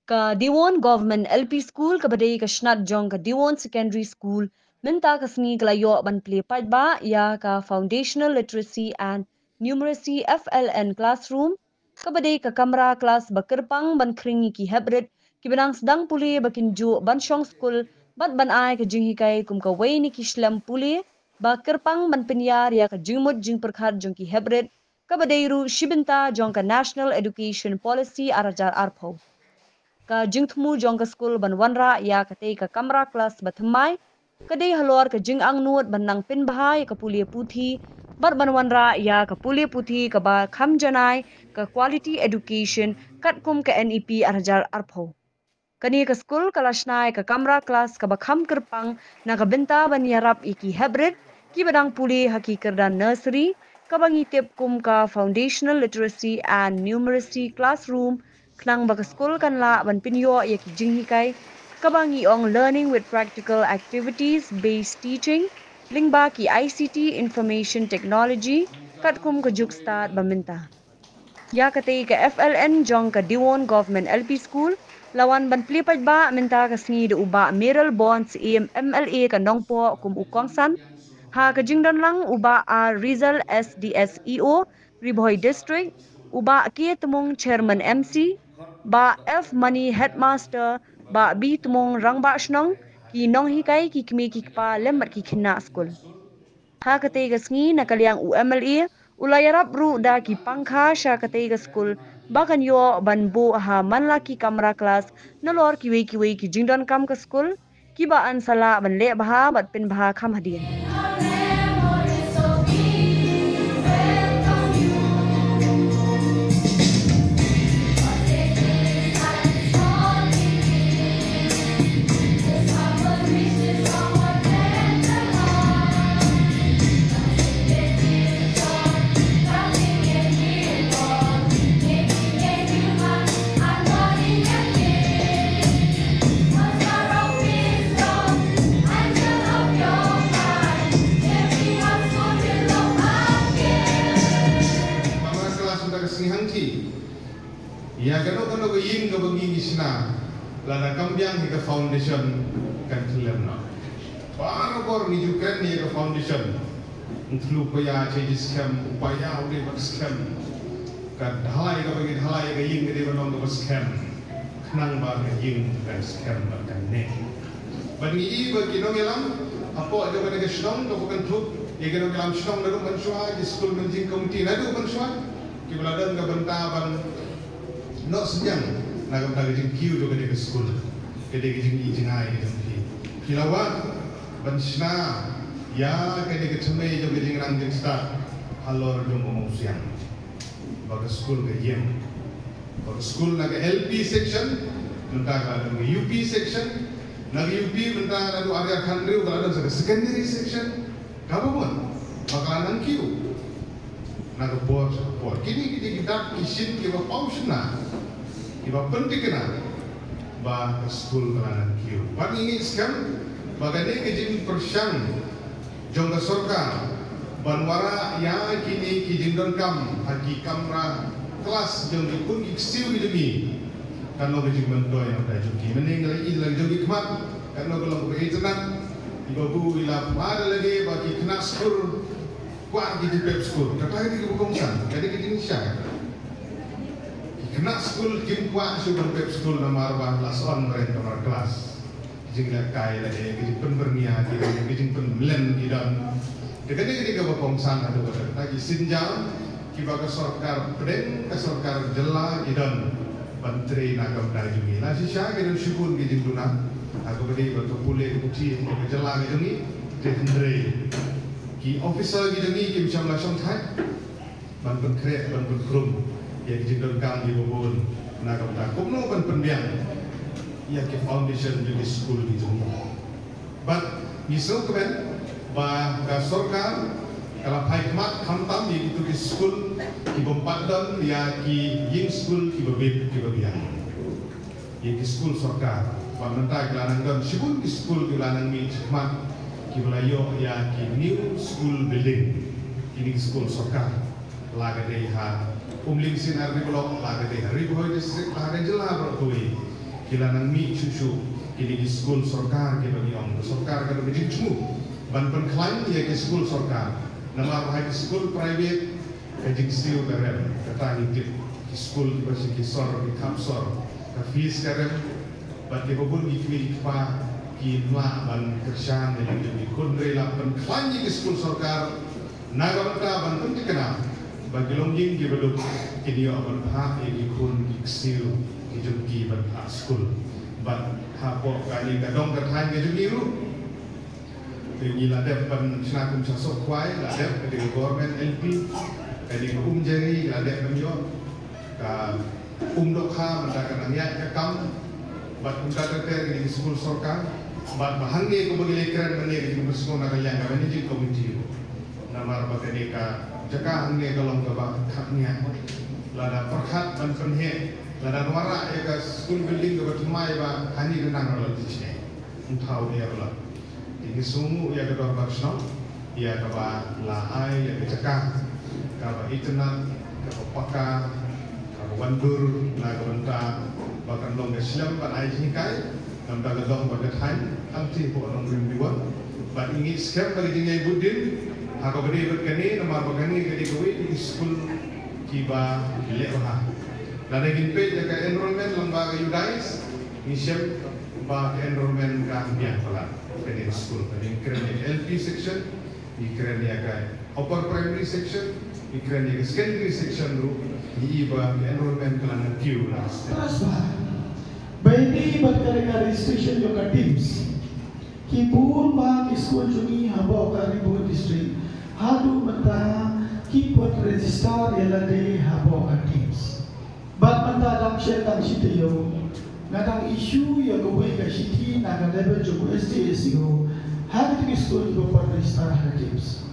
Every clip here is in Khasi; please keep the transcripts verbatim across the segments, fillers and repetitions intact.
Ka Diwon Government L P School kaba dei ka shnat jong ka Diwon Secondary School mynta ka sngi ka la ïoh ban plie paidbah ïa ka Foundational Literacy and Numeracy F L N Classroom kaba dei ka kamra klas ba kyrpang ban khring ïa ki heprit kiba nang sdang pule ba kin ju ban shong skul bad ban ai ka jinghikai kum kawei na ki shlem pule ba kyrpang ban pynïar ïa ka jingmut jingpyrkhat jong ki heprit kaba dei ruh shi bynta jong ka National Education Policy ar hajar arphew. Ka jingthmu jong ka skul ban wanrah ïa katei ka kamra klas ba thymmai ka dei halor ka jingangnud ban nang pynbha ïa ka pule puthi bad ban wanrah ïa ka pule puthi kaba kham janai, ka quality education katkum ka N E P ar hajar arphew. Kane ka skul ka la shna ïa ka kamra klas kaba kham kyrpang na ka bynta ban ïarap ïa ki heprit kiba dang pule ha ki kyrdan nursery kaba ngi tip kum ka Foundational Literacy and Numeracy Classroom khnang ba ka skul kan lah ban pynïoh ïa ki jinghikai kaba ngi ong learning with practical activities based teaching lyngba ki I C T information technology katkum ka juk stad ba mynta. Ïa katei ka F L N jong ka Diwon Government L P School la wan ban plie paidbah mynta ka sngi da u Bah Mayralborn Syiem M L A ka Nongpoh kum u kongsan. Ha ka jingdon lang u Bah R Rizal S D S E O Ri Bhoi District, u Bah K Tmung Chairman M C, Bah F Mani Headmaster, Bah B Tmung Rangbah Shnong, ki nonghikai, ki kmie ki kpa lem bad ki khynnah skul. Ha katei ka sngi na ka liang u M L A u la ïarap ruh da ki pangkha sha katei ka skul ba kan ïoh ban buh ha man la ki kamra klas nalor kiwei kiwei ki jingdonkam ka skul kiba yn sa lah ban leh bha bad pynbha kham hadien. Kamra klas mynta ka sngi hangtei. Ïa kano kano ka ïing kaba ngi ngi shna, lada kam biang hi ka foundation kan khyllem noh. Barabor ngi ju kren ïa ka foundation. Ngi tlu paia cha ji skhem, u paia u dei ba skhem. Ka dhalai kaba ngi dhalai ka ïing ka dei ba long kaba skhem. Khnang ba ka ïing kan skhem bad kan neh. Bad ngi i ba ki nongïalam hapoh jong kane ka shnong kaba kynthup ïa ki nongïalam shnong naduh mynshuwa, ki skul managing committee naduh mynshuwa, kiba la don ka bynta ban noh synñiang na ka bynta ka jingkiew jong kane ka skul. Ka dei ka jingi jingai ka jong ki. Ki la wad ban shna ïa kane ka thymmei jong ka jingrang jingstad halor jong ka Mawsiang. Ba ka skul ka ïeng. Ba ka skul na ka L P section, mynta ka la don ka U P section, na ka U P mynta naduh ar hajar khathynriew ka la don sa ka secondary section. Kaba bun ba ka la nang kiew na ka por sha ka por. Kine ki dei ki dak ki shin kiba paw shynna, kiba pynthikna ba ka skul ka la nang kiew. Bad ngi ngeit skhem ba kane ka jingpyrshang jong ka sorkar ban wanrah ïa kine ki jingdonkam ha ki kamra klas jong ki khun ki ksiew ki jong ngi kan long ka jingmyntoi na ka bynta jong ki. Mynne ngi la ïohi la jong ki khmat, kan long ka long kaba itynnad. I babu i la phla da lade ba ki khynnah skul kwah ki jingpep skul. Kata ka dei kaba kongsan, ka dei ka jingshisha. Ki khynnah skul kim kwah shuh ban pep skul namar ba la shu on ba ren kamra klas. Ki jinglehkai la dei, ki jingpynbyrngia ki don, ki jingpynmlien ki don. Te kane ka dei kaba kongsan haduh katta. Ki synjam kiba ka sorkar pdeng, ka sorkar jylla ki don ban trei na ka bynta jong ngi. La shisha ki don shibun ki jingduna ha kaba dei bad ka pule ka puthi ka jylla ka jong ngi. Te hynrei ki officer ki jong ngi kim shym la shongthait ban pynkhreh ban pynkhrum ïa ki jingdonkam kiba bun na ka bynta kumno ban pynbiang ïa ki foundation jong ki skul ki jong ngi. Bad ngi sngewkmen ba ka sorkar ka la phai khmat khamtam ïa kito ki skul ki bym pat don ïa ki ïing skul kiba bit kiba biang. Ïa ki skul sorkar ba mynta ki la nang don shibun ki skul ki la nang mih shakhmat kiba la ïoh ïa ki new school building. Kine ki skul sorkar. La ka dei ha Umling C&RD Block, la ka dei ha Ri Bhoi District, la ka jylla baroh kawei ki la nang mih shuh shuh kine ki skul sorkar kiba ngi ong ka sorkar ka dei ka jingthmu ban pynkhlaiñ ïa ki skul sorkar. Namar ha ki skul private ka jingsiew ka rem, kata ngi tip, ki skul kiba sha ki sor, ki khap sor, ka fees ka rem. Bad kiba bun ki kmie ki kpa kim lah ban kyrshan ïa ki jong ki khun, hynrei la pynkhlaiñ ïa ki skul sorkar na ka bynta ban pynthikna ba ki longïing kiba duk kin ïoh ban phah ïa ki khun ki ksiew ki jong ki ban phah skul. Bad hapoh kane ka dong ka thaiñ ka jong ngi ruh, te ngi la dep ban shna kum sha sohkhwai, la dep ka dei ka government L P, ka dei ka Umjari, la dep ban ïoh ka Umdohkha, mynta ka dang ïaid ka kam. Bad kumta ter ter ka dei ka skul sorkar. Bad ba hangne kumba ngi la kren mynne ka dei ka skul na ka liang ka managing committee. Namar ba kane ka jaka hangne ka long kaba khapngiah. Lada pyrkhat ban pynheh, lada wanrah ïa ka school building kaba thymmai ba hangne ka nang la tijne. Ym thaw ïa la. Te ngi sngewnguh ïa ka dorbar shnong ïa kaba la ai ïa ka jaka kaba itynnad, kaba paka, kaba wandur na ka bynta ba kan long ka shlem ban ai jinghikai. Namar ka dong bad ka thaiñ, tang te hapoh Nongrim Riwar. Bad ngi ngeit skhem ba ka jingïaid bud dien ha kaba dei bad kane, namar ba kane ka dei kawei na ki skul kiba leh bha. Lada ngin peit ïa ka enrollment lyngba ka UDISE, ngi shem ba ka enrollment ka biang palat. Kane ka skul, kane ngi kren ïa ka L P section, ngi kren ïa ka upper primary section, ngi kren ïa ka secondary section ruh, ngi i ba ka enrollment ka la nang kiew la. Trust ba ba ïadei bad ka registration jong ka TIMS, ki bun ba ki skul jong ngi hapoh ka Ri Bhoi District haduh mynta ki pat register ïa lade hapoh ka TIMS. Bad mynta dang shen dang shi taïew nga dang issue ïa kawei ka shithi na ka level jong u SDSEO ha kito ki skul kiba pat register ha ka TIMS.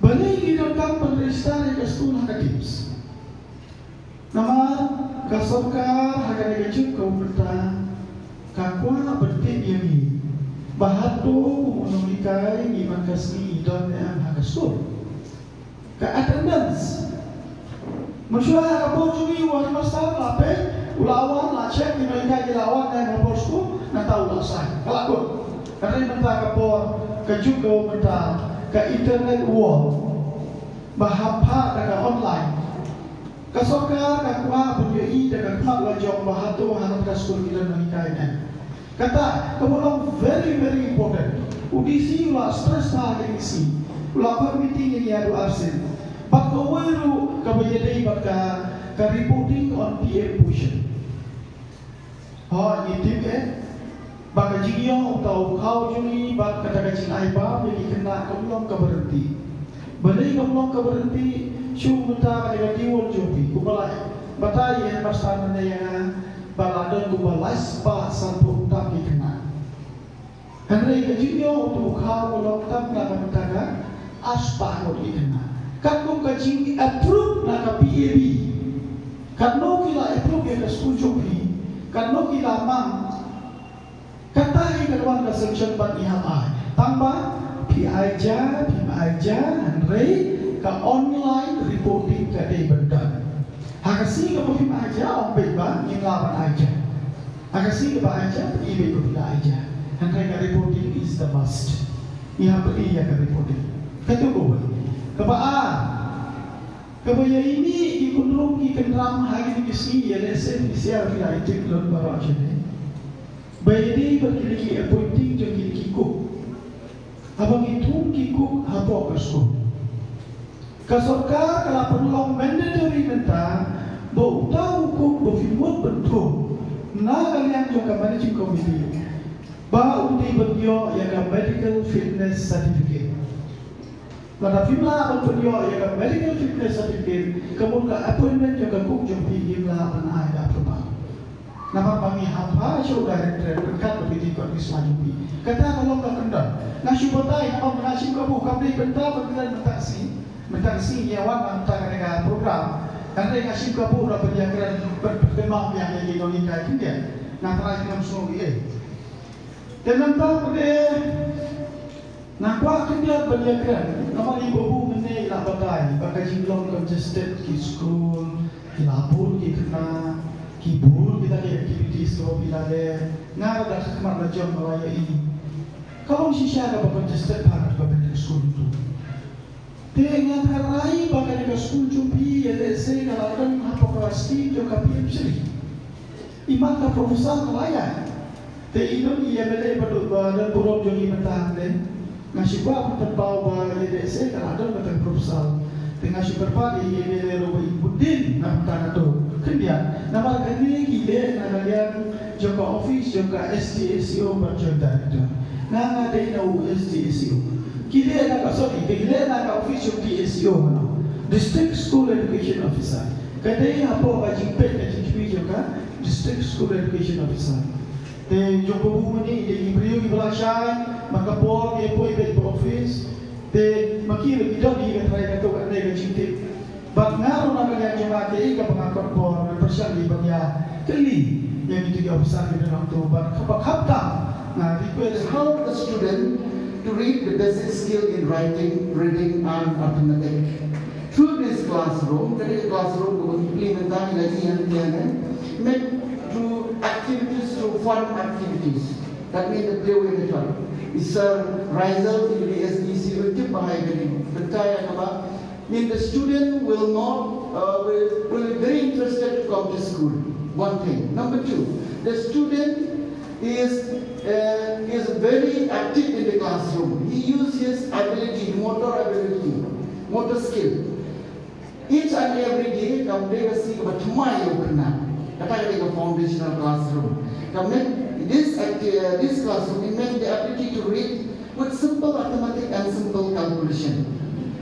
Balei ki donkam ban register ïa ka skul ha ka TIMS? Namar ka sorkar ha kane ka juk ka mynta ka kwah ban tip ïa ngi ba hato kum u nonghikai ngi man ka sngi don ne em ha ka skul. Ka attendance. Mynshuwa ha ka por jong ngi u headmaster la peit, u la wan, la check, ki nonghikai ki la wan ne em ha por skul, nangta u la sign. Ka la kut. Hynrei mynta ka por, ka juk ka mynta, ka internet world. Ba hapoh da ka online. Ka sorkar ka kwah ban ïohi da ka khmat la jong ba hato ha ka skul ki don nonghikai ne em. Kata kaba long very, very important. U DC u la stress ha ka DC. U la khot meeting ïa ngi haduh arsien. Bad kawei ruh kaba ïadei bad ka, ka reporting on PM Poshan. Ho, ngi tip eh ba ka jingïoh uta u khaw jong ngi bad kata ka jingai bam ïa ki khynnah kam long kaba ryntih. Balei kam long kaba ryntih? Shu mynta ka dei ka diwon jong phi, kumba la batai ïa headmaster mynne ïa nga ba la don kumba lai spah sanphew tam ki khynnah. Hynrei ka jingïoh uta u khaw ka long tang na ka bynta ka ar spah ngut ki khynnah. Katkum ka jing approve na ka PAB. Katno ki la approve ïa ka skul jong phi? Katno ki la mang? Kata hi ka wan ka sanction bad ngi hap ai. Tang ba phi ai ja, phim ai ja, hynrei ka online reporting ka dei ban don. Ha ka sngi kaba phim ai ja, ym beit ba ngim lah ban ai ja. Ha ka sngi kaba ai ja, phi beit ba phi la ai ja. Hynrei ka reporting is the must. Ngi hap phi ïa ka reporting. Katu kawei. Kaba ar. Kaba ïa ini ki kynrum ki kynram ha kine ki sngi, ïa lehse phi sngewthuh ïa i Tik Lun baroh jong ngi. Ba ïadei bad kine ki appointing jong kine ki cook. Haba ngi thung ki cook hapoh ka skul. Ka sorkar ka la pynlong mandatory mynta ba uta u cook ba phi mut ban thung na ka liang jong ka managing committee ba u dei ban ïoh ïa ka medical fitness certificate. Lada phim lah ban pynïoh ïa ka medical fitness certificate, ka mut ka appointment jong ka cook jong phi ngim lah ban ai da approval. Namar ba ngi hap ha shuh directorate ryngkat bad ki jingkoit ki sma jong phi. Kata ka long ka kyndon. Nga shu batai namar nga shim kabu, kam dei bynta ban kren mynta ka sngi. Mynta ka sngi ngi ïa wan mynta kane ka program. Hynrei nga shim kabu ruh ban ïa kren, ban pynkynmaw ïa ngi, ngi nonghikai khyndiat. Nga trai ngam sngew ei ei. Te nangta pat de nga kwah khyndiat ban ïa kren namar i babu mynne i la batai. Ka jinglong congested ki skul, ki la bun ki khynnah, ki bun kita ki activities kiba phi la leh. Nga ruh da ka khmat la jong nga la ïohi. Ka long shisha kaba congested bha kaba phi leh skul tu. Te nga tharai ba kane ka skul jong phi ïa lehse ka la don hapoh ka scheme jong ka P M Shri. I mat ka proposal ka la ïaid. Te i don i M L A ba don, ba don burom jong i mynta hangne. Nga shu kwah ban pynpaw ba ïa lehse ka la don kata ka proposal. Te nga shu kyrpad ïa i M L A ruh ba i bud dien na bynta kato. Khyndiat namar kane ki leh na ka liang jong ka office jong ka S D S E O bad Joint Director. Nga nga dei na u S D S E O. Ki leh na ka, sorry, ki leh na ka office jong D S E O, no, District School Education Officer. Ka dei hapoh ka jingpeit ka jingkyrpad jong ka District School Education Officer. Te jong ka bu mani dei ki briew kiba la shai, ma ka por ki poi beit ba office. Te ma ki ruh ki don hi ka trai kato katne ka jingtip. Bad nga ruh na ka liang jong nga, kaei kaba nga kot por, nga pyrshang ïa ban ïa kylli ïa kito ki officer kiba don hangto, bad kaba khamtam nga request, help the student to read the basic skill in writing, reading and arithmetic. Through this classroom, kane ka classroom kaba ngi plie mynta, ngi la ïohi hangne, made through activities, through fun activities. That means the play way method. I Sir Raizal, i S D C, u tip ba hai kane. Mynta ïa kaba mean, the student will not, uh, will, will be very interested to come to school. One thing. Number two, the student is, uh, is very active in the classroom. He uses his ability, motor ability, motor skill. Each and every day, kam dei ka sngi kaba thymmai ïa u khynnah. Kata ka dei ka foundational classroom. Ka meant this acti-, uh, this classroom, it meant the ability to read with simple arithmetic and simple calculation.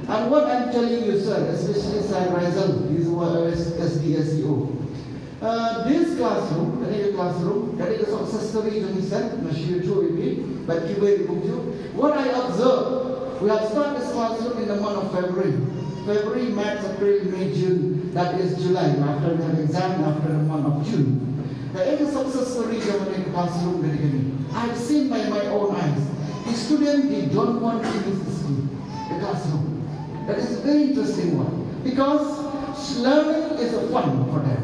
And what I'm telling you, sir, especially Sir Raizal, he's our S-, S D S E O. Uh, this classroom, kane ka classroom, kane ka success story jong i sir, nga shu ïathuh ïa phi, bad kiwei ruh kumjuh. What I observe, we have started this classroom in the month of February. February, March, April, May, June, that is July, after we have exam, after the month of June. Kaei ka success story jong kane ka classroom kane kane. I've seen by my own eyes. The student, they don't want to leave the school, the classroom. That is a very interesting one. Because learning is a fun for them.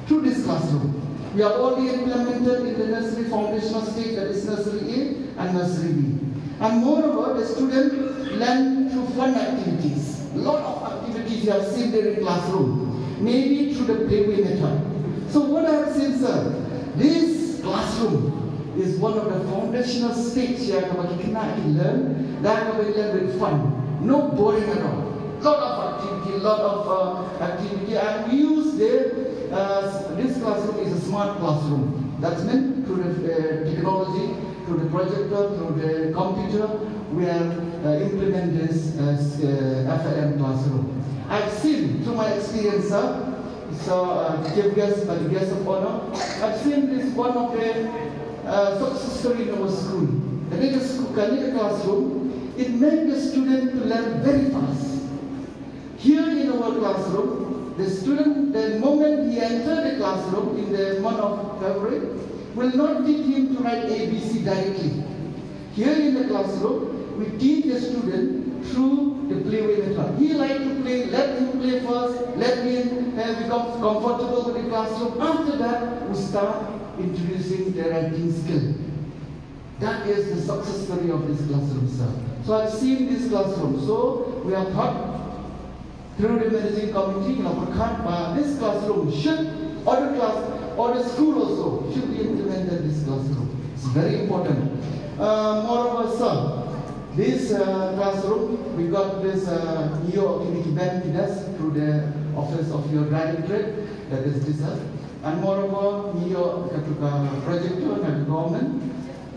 Through this classroom, we have already implemented in the nursery foundational stage, that is nursery A and nursery B. And moreover, the student learn through fun activities. Lot of activities you have seen there in classroom, maybe through the playway method. So what I have seen, sir, this classroom is one of the foundational stage ïa kaba ki khynnah ki learn, da kaba ki learn with fun, no boring at all. Lot of activity, lot of, uh, activity, and we use the, uh, this classroom is a smart classroom. That's meant through the, uh, technology, through the projector, through the computer, we have, uh, implement this, uh, s-, uh, F L M classroom. I've seen through my experience, sir, so, uh, chief guest, but guest of honor, I've seen this one of the, uh, success story in our school. Kane ka school, kane ka classroom, it made the student to learn very fast. Here in our classroom, the student, the moment he entered the classroom in the month of February, will not teach him to write A B C directly. Here in the classroom, we teach the student through the playway method. He like to play, let him play first, let him, uh, become comfortable with the classroom. After that, we start introducing the writing skill. That is the success story of this classroom, sir. So I've seen this classroom. So we have thought through the managing committee, you know, pyrkhat ba this classroom should, or the class, or the school also should be implemented this classroom. It's very important. Uh, moreover, sir, this, uh, classroom, we got this, uh, ïoh kine ki bench, ki desk through the office of your directorate, that is this, uh, and moreover, ïoh katu ka projector na government.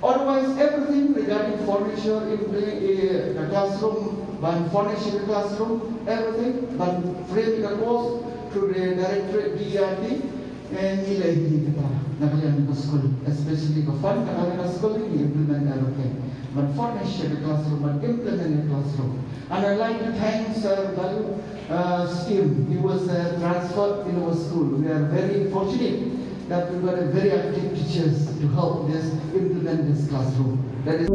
Otherwise, everything regarding furniture, in the, uh, classroom, ban furnish the classroom, everything, ban frame the course through the directorate D R T, and ngi la ïohi kata na ka liang ka school, especially ka fund ka liang ka school, ngi implement everything. Ban furnish the classroom, ban implement the classroom. And I'd like to thank Sir Balu, uh, Skim. He was, uh, transferred in our school. We are very fortunate that we got a very active teachers to help this implement this classroom. That is